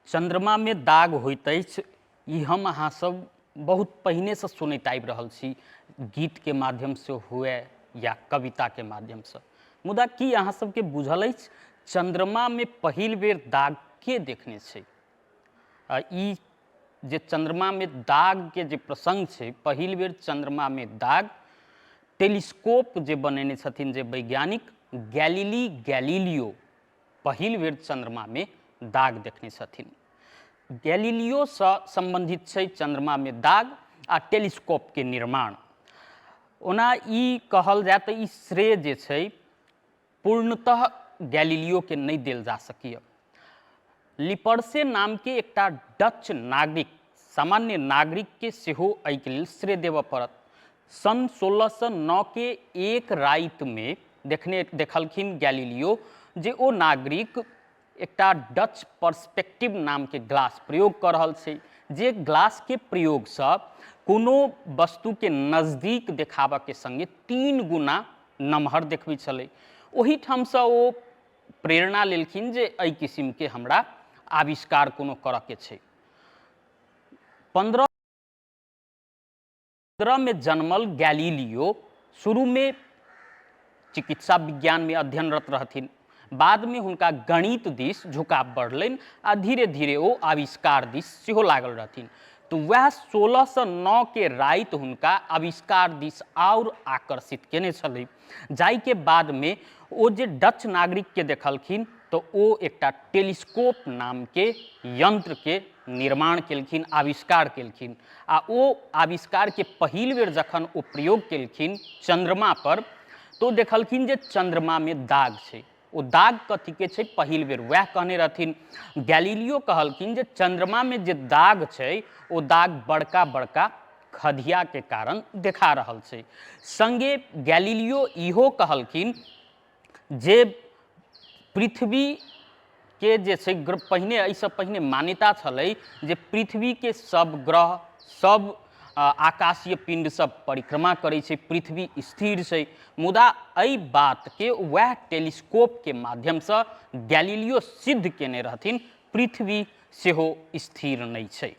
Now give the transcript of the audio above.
चन्द्रमामे दाग होइत अछि, ई हम अहाँ सब बहुत पहिनेसँ सुनैत आबि रहल छी, गीतके माध्यमसँ हुए या कविताके माध्यमसँ। मुदा की अहाँ सबके बुझल अछि चन्द्रमामे पहिल बेर दाग के देखने छै? आ ई जे चन्द्रमामे दागके जे प्रसङ्ग छै, पहिल बेर चन्द्रमामे दाग टेलीस्कोप जे बनेने छथिन जे वैज्ञानिक गैलीली गैलीलियो पहिल बेर चन्द्रमामे दाग देखने छथिन। गैलीलियोसँ सम्बन्धित छै चन्द्रमामे दाग आ टेलीस्कोपके निर्माण। ओना ई कहल जाय तऽ ई श्रेय जे छै पूर्णतः गैलीलियोके नहि देल जा सकैए। लिपर्से नामके एकटा डच नागरिक, सामान्य नागरिकके सेहो एहिके लेल श्रेय देबऽ पड़त। सन् 1609के एक रातिमे देखने देखलखिन गैलीलियो जे ओ नागरिक एकटा डच पर्सपेक्टिव नामके ग्लास प्रयोग कऽ रहल छै, जे ग्लासके प्रयोगसँ कोनो वस्तुके नजदीक देखाबऽके सङ्गे 3 गुना नमहर देखबै छलै। ओहिठामसँ ओ प्रेरणा लेलखिन जे एहि किसिमके हमरा आविष्कार कोनो करऽके छै। 1515मे जन्मल गैलीलियो शुरूमे चिकित्सा विज्ञानमे अध्ययनरत रहथिन। बादमे हुनका गणित दिस झुकाव बढ़लनि आ धीरे धीरे ओ आविष्कार दिस सेहो लागल रहथिन। तऽ वएह 1609के राति हुनका आविष्कार दिस आओर आकर्षित केने छलै, जाहिके बादमे ओ जे डच नागरिकके देखलखिन तऽ ओ एकटा टेलीस्कोप नामके यन्त्रके निर्माण केलखिन, आविष्कार केलखिन। आ ओ आविष्कारके पहिल बेर जखन ओ प्रयोग केलखिन चन्द्रमा पर, तऽ ओ देखलखिन जे चन्द्रमामे दाग छै। ओ दाग कथीके छै पहिल बेर वएह कहने रहथिन। गैलीलियो कहलखिन जे चन्द्रमामे जे दाग छै ओ दाग बड़का बड़का खधियाके कारण देखा रहल छै। सङ्गे गैलीलियो इहो कहलखिन जे पृथ्वीके जे छै पहिने एहिसँ पहिने मान्यता छलै जे पृथ्वीके सब ग्रह सब आकाशीय पिंड सब परिक्रमा करै छै, पृथ्वी स्थिर छै। मुदा एहि बातके वएह टेलीस्कोपके माध्यमसँ गैलीलियो सिद्ध केने रहथिन पृथ्वी सेहो स्थिर नहि छै।